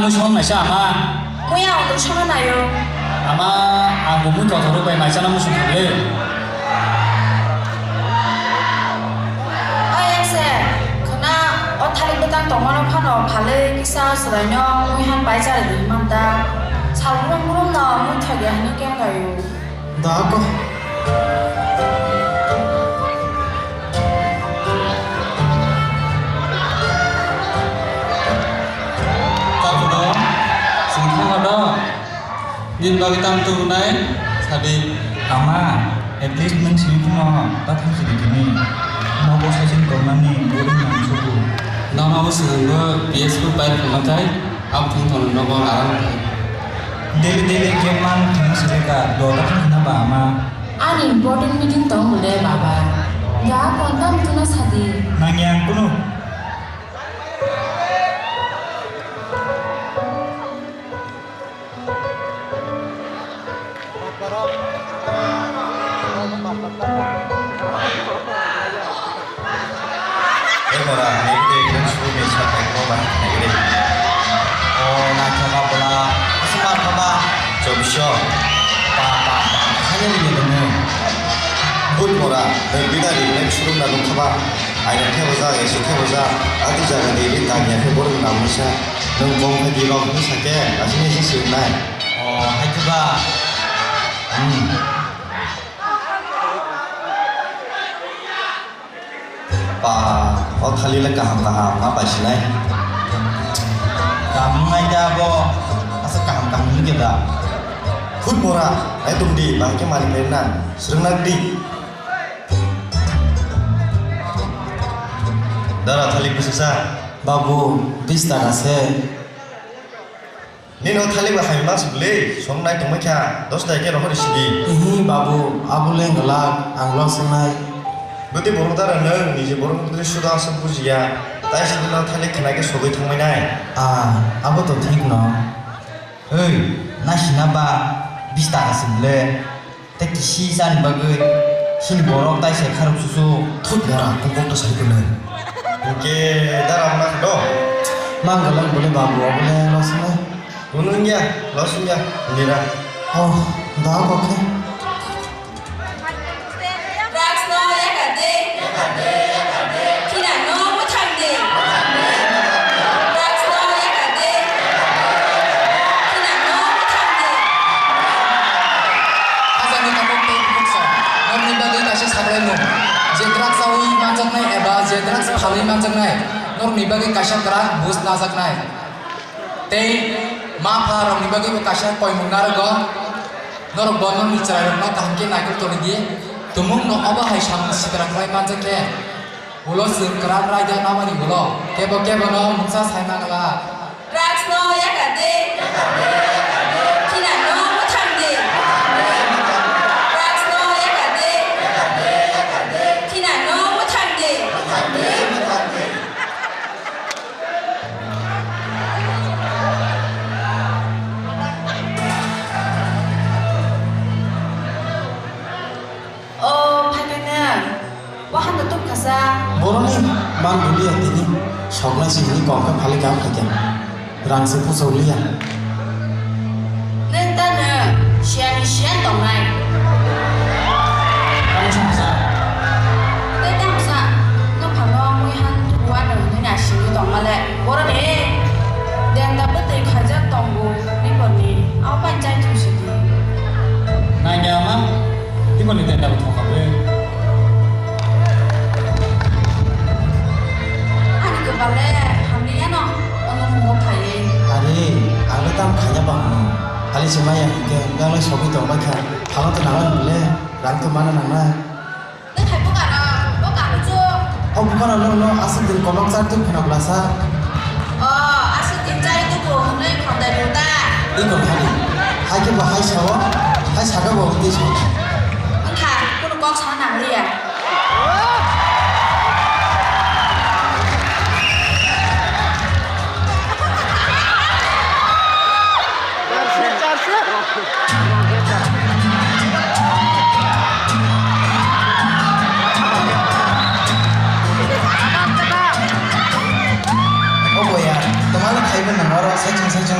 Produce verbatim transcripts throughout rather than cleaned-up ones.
Mui song naisa ama. Mui ang tong song naio. Ama, ang bo mui kotor bai maisa na musung thangli. Oi ese, khna o thalik bwtang tongmano phano phalwi kisa swlaino mui han pai chari di manta. Salbrum brum no mui thagi hwnwi keng laio. Da ko. Tabuno, singkha do. Nini bagwi tam tubunai, sadi. Ama, at least nwng simi phano ta thang sidi tini. Nogo saichung tongnani, boring nang suku. Nono bo swkang bo P S P pai phunuknai. Abo thung thung nogo aram khai. Daily daily game man thung sireka, do ta thung na ba ama. Ani important meeting tong le baba. Ya konta mutuna sadi. Nang yang kunu. Ei mora, nini tei nwng suru ni sapai mo bahai khnai re. O naithoma bwla, aswk ma thoma. Chobisho. Pa, pa, pa, khani ni ni ni. Good mora, nwng bida ni nwng suru na nukha ba. Aina thebo ja, esi thebo ja. Ati jaga ni ni tanya khe borok na musa. Nwng bong khe di rok ni sake, asini si sirnai. O, hai khe ba. Hmm. Pa, o thali le kaham kaham ma paisinai. Kaham nai da bo, asa kaham kaham nungya da. Khut mora, ai tung di, bang ke mani pen na, sereng nak di. Dara thali kususa. Babu, bis taka se. Nini o thalik bai hai ma suk le, song nai tongmai kha, dos tai khe rohor sidi. Ihi babu, abo le wngla, ang lo swngnai. Bwtwi borok dara nwng, niji borok bwtwi suda aswk bujiya, tai sidi no thalik khna khe sogwi thangmai nai. Ah, abo to thik no. Oi, naisina ba, bis taka suk le. Tei kisi chani bagwi chini borok tai se kharok susu. Thut mora, kok kok ta sai kwnwi. Hwnkhe dara wngna kha do? Mang galang bole babu, obole losna. Kunu wngya, los wngya, nira. Oh, da kok khe. Drugs no yakar de. Kinang no mwthang de. Drugs no yakar de. Kinang no mwthang de. Hajani takhuk tei bukhuk sa, norokni bagwi kaisa saklaimung. Je drugs chawi manjaknai eba je drugs phalwi manjaknai, norokni bagwi kaisa kwrak buj najaknai. Tei ma pha rokni bagwi bo kaisa koimung narwgo. Norok bo norokni chwrairokno kaham khe naikol tongwi di. Tumungno obo hai samung sikra khlai manjak khe, ulo chwng kwrak raida namani ulo kebo kebono mungsa sai man glak. Drugs no yakar de. Kinang no mwthang de. Drugs no yakar de. Kinang no mwthang de. O phaikhe nwng, wahan da tubkhasa. Boroni man buliya tini, soknai si hini kok khe phalik kha phaikha. Rang se pusa uliya. Nwng ta nwng siyani siyan tongnai. Tamo sa. Tei tamo sa. Nwng phano mui han tubuwa nwng hwnwi na singwi tongma le. Borok ni denda bwtwi khaijak tongo biporni. Abo bai chai thung sidi. Nangya ma. Biporni denda bo thokha bre. Ani kwpal le hamliya no. Omo mungo phaiwi. Are, ang le tamo khaina bangno. Hali se maya hinkhe, yang le sogwi tongbai kha. Phano to nangla nile, rang to mana nangnai. Nang hai buka no, buka no chu. O buka no nang no aswk din kolok char twi phano glasa. O, aswk din chai tubu hwnwi khondai buta. Iko hali. Hai khe bo hai sao, hai saka bo twi sao. Wngkha, kunu kok sa nangliya. O boya, tomano khaibo nang oro saichung saichung.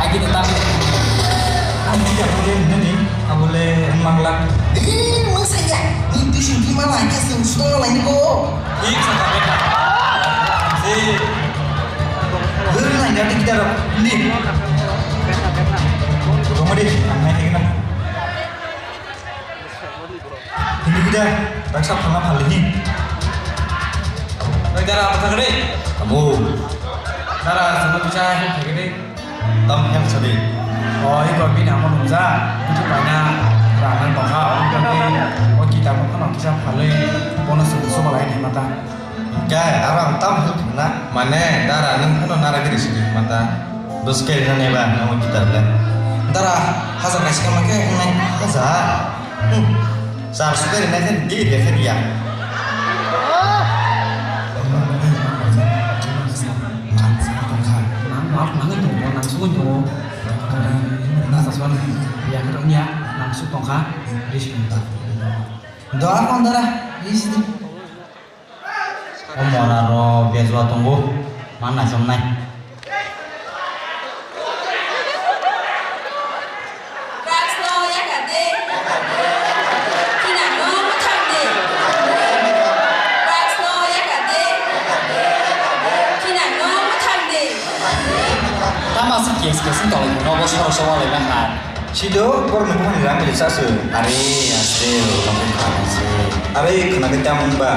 Agini tamo. Ang tidak boleh nini, abole manglak. Ih, masaya. Ni tuition di mana aja sing song lain ko. Thik sa beta. Si. Dur na jadi kita rok. Ni. Tunggu deh, ang naik lagi na. Hindi kita raksa phalna phalini. Oi dara, apa thang deh? Kamu. Dara, sama bisa help thang deh. Tam help sadi. Oh, ini kalau bini ama nungja, itu banyak rangan bangka, orang kami, oh kita mau kan kita paling bonus untuk semua lain di mata. Hingke aro ang tam help na. Mane dara nwng phano nara giri sidi mata. Bwswk khe rina naiba nang o kitab le. Dara hajar kaisa kama khe wngnai. Hajar? Hmm. Char sukhe rina khe di de khe riya. Nang wak nang tongo, nang sugui tongo. Nang saswan ya khe tongya, nang suk tongkha, ris tongkha. Doa kon dara, ris di. O mora ro bejua tongo, ma naichomnai. Drugs no yakha de. Kinang no mwthang de. Drugs no yakha de. Kinang no mwthang de. Tama se kes kes tong no bo soro soro le na ha. Sido, borokni buphangni rang bai sa se. Are, aste, rwngthok kha se. Are, khwna khe tamo wngba?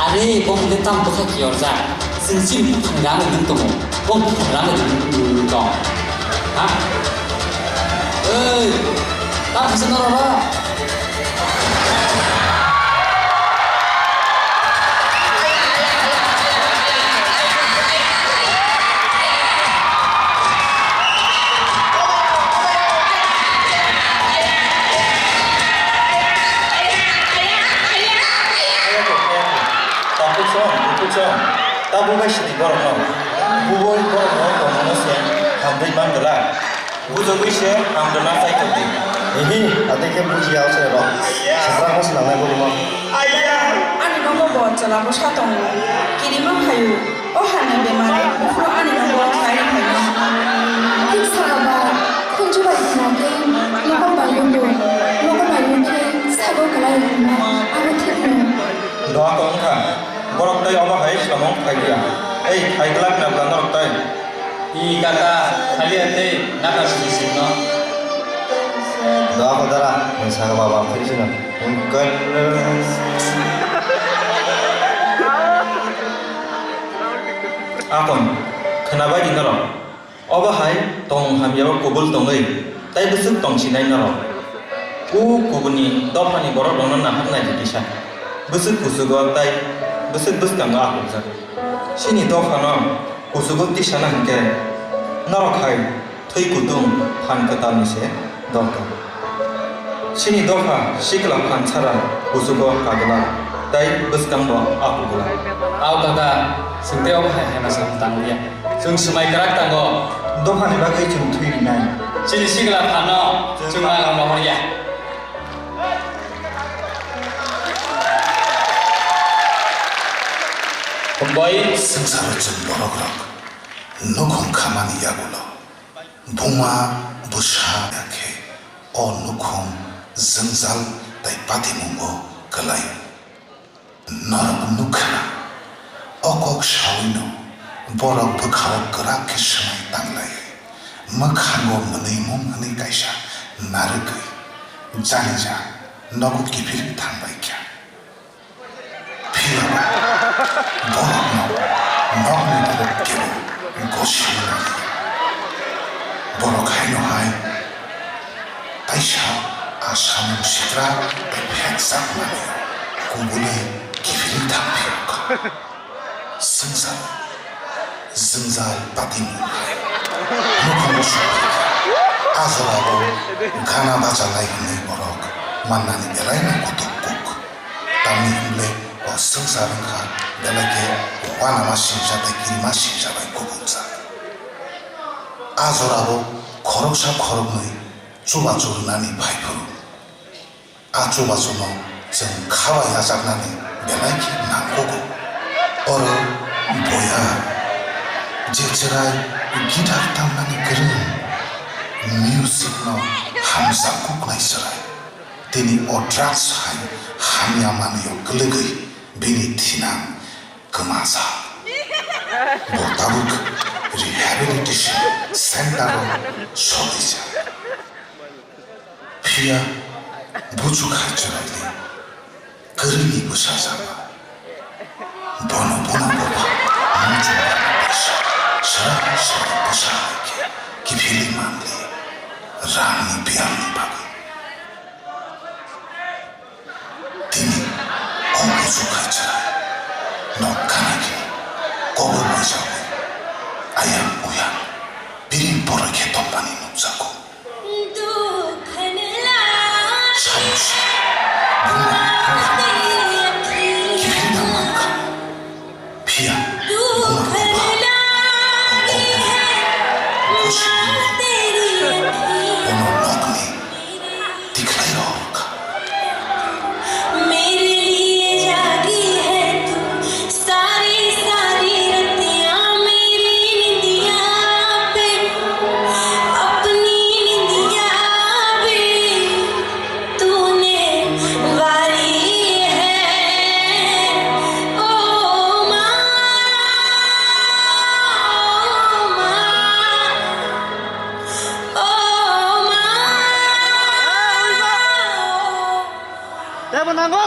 Are, bo hwnkhe tamo bwkha kiyorjak? Chwng chini buphangni rang bai nwng tongo. Bo buphangni rang bai nwng tong. Ha? Ei, ta kisa norok ba? Hayako, hayako. Tapuk song, tapuk song. Tabuk bai sidi borok no. Bubui borok no tongmano se hamdui man dala. Bujogwi se ang rwna chai tongdi. Ehi, ate khe bujiya o se rok. Sibra ko swnamnai bo rwma. Ani nogo bo chwla bwsa tongo. Kirima phaio. O hani bemar buphuru ani nogo chai phaino. Thik sa ba, khunju bai khna khe nogo bai o bo. Nogo bai o khe sago kwlai rwna. Abo thik no. Doa ko wngkha. Borok tei obo hai samung phai ya. Ei, phai glak na bwla norok tei. I kaka, khali atei, naka sisino. Doa ko dara, ni saka baba phai sino. Akon, khwna bai di norok. Obo hai tongmung hamya o kubul tongwi tei bwswk tongsinai norok. O kubuni dophani borok rokno nahar nai di kisa. Bwswk kuchugo tei bwswk bwskango akhukjak. Chini dophano kuchugo tisana hinkhe norok hai thwi kutung phan kwtalni se dorkar. Chini dopha sikla phan sara kuchugo kagwlak, tei bwskango apugwlak. Ao kaka, chwng tei omo hai hai masa tanglia. Chwng swmai kwrak tango. Dophani bagwi chwng thwi rinai. Chini sikla phano chwng malang rohorya. Bai swngcharo chwng borokrok nukhung khamani yagulo. Buma bwsa ya khe o nukhung jwngjal tei patimungo kwlai. Norok nukha na, o kok sawino borok bwkhao kwrak khe swmai tanglai, mwkhango mwnwimung hwnwi kaisa narwgwi janija nogo kiphilwi thangbai kha. Phiyaba borokno nokni borok kebo gosini nangya. Borok haino hai taisa a samung sitra tei phekjakmani kubulwi kiphilwi thang phiyokha. Swngchar jwngjal patimung hai nukhugo songphai kha. A jorao gana bachalai hwnwi borok mannani belaino kutuk kuk. Tamni hwnle o swngchar wngkha belai khe uanama singcha tei kirima singcha bai kubungjak. A jorao khoroksa khoroknwi chubachu rwnani phai phuru. A chubachuno chwng kha bai yachaknani belai khe nangkukgo. Oro boya je chwrai guitar tamnani kwrwng, music no hamjak kuknai chwrai. Tini o drugs hai hamya manwio kwlwgwi bini thinang kwmajak. Bo tabuk rehabilitation center o sogwijak. Phiya buchuk hai chwraili kwrwini bwsa jaba. Bono buma bupha muchungmani bwsa, swrang swrang bwsa hai khe kiphilwi manliya rangni biyalni bagwi. Tini o buchuk hai chwrai nok gana khe kobor maijaui ayang uyang piring poroi khe tongmani nukjago. Samosi buma bupha kiphilna mankha. Phiya buma bupha o kok bono nokni tikhlai rok. मेरे लिए जागी है तू, सारी सारी रतियां मेरी निंदिया पे, अपनी निंदिया भी तूने वारी है। ओ माँ, ओ माँ, ओ माँ। Tebo nango.